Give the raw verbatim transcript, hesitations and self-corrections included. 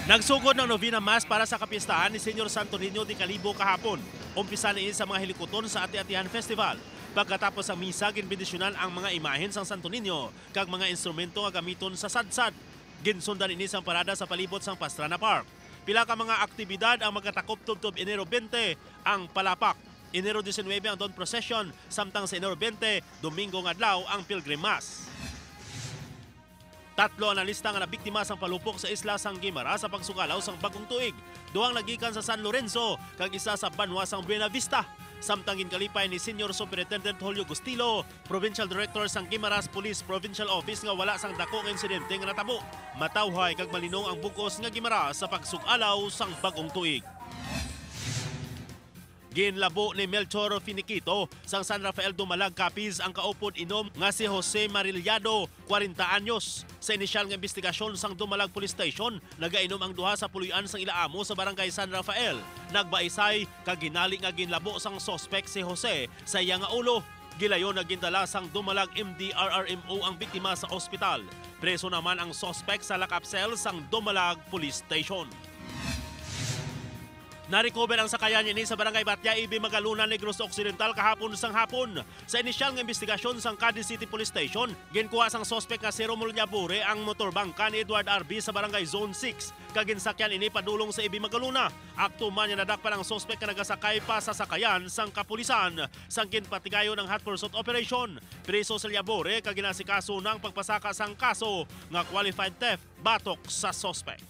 Nagsugod ang novena mass para sa kapistahan ni Señor Santo Niño de Calibo kahapon. Umpisa niini sa mga hilikuton sa Ati-Atihan Festival. Pagkatapos sang misa, ginbendisyonan ang mga imahen sang Santo Niño kag mga instrumento nga gamiton sa sadsad. Ginsundan ini sang parada sa palibot sang Pastrana Park. Pila ka mga aktibidad ang magatakop tubtob Enero twenty, ang Palapak, Enero diecinuebe ang Dawn Procession, samtang sa Enero twenty, Domingo nga adlaw, ang Pilgrim Mass. Tatlo ang nalista nga nabiktima sang palupok sa isla sang Guimaras sa pagsukalaw sang bag-ong tuig. Duha ang nagikan sa San Lorenzo kag isa sa banwa sang Buena Vista. Samtang ginkalipay ni Senior Superintendent Julio Gustilo, Provincial Director sang Guimaras Police Provincial Office nga wala sang dako nga insidente nga natabo. Matawhay kag malinong ang bug-os nga Guimaras sa pagsukalaw sang bag-ong tuig. Ginlabo ni Melchor Finiquito sang San Rafael Dumalag, Capiz, ang kaupod inom nga si Jose Marillado, kwarenta anyos. Sa inisyal nga imbestigasyon sang Dumalag Police Station, nagainom ang duha sa puloy-an sang ila amo sa Barangay San Rafael. Nagbaisay kag ginali nga ginlabo sang suspek si Jose sa iya nga ulo. Gilayon nga gindala sang Dumalag M D R R M O ang biktima sa ospital. Preso naman ang suspek sa lock-up cell sang Dumalag Police Station. Na-recover ang sakayan ini sa Barangay Batya, Ibi Magalona, Negros Occidental, kahapon sang hapon. Sa inisyal nga imbestigasyon sang Cadiz City Police Station, ginkuha sang suspek nga si Romul Yabure ang motorbangka ni Edward Arbi sa Barangay Zone six, kag ginsakyan ini padulong sa Ibi Magalona. Akto man nga nadakpan ang suspek nga nagasakay pa sa sakayan sang kapulisan sang ginpatigayon ang hot pursuit operation. Preso si Yabure kag ginasikaso na ang pagpasaka sang kaso nga qualified theft batok sa suspek.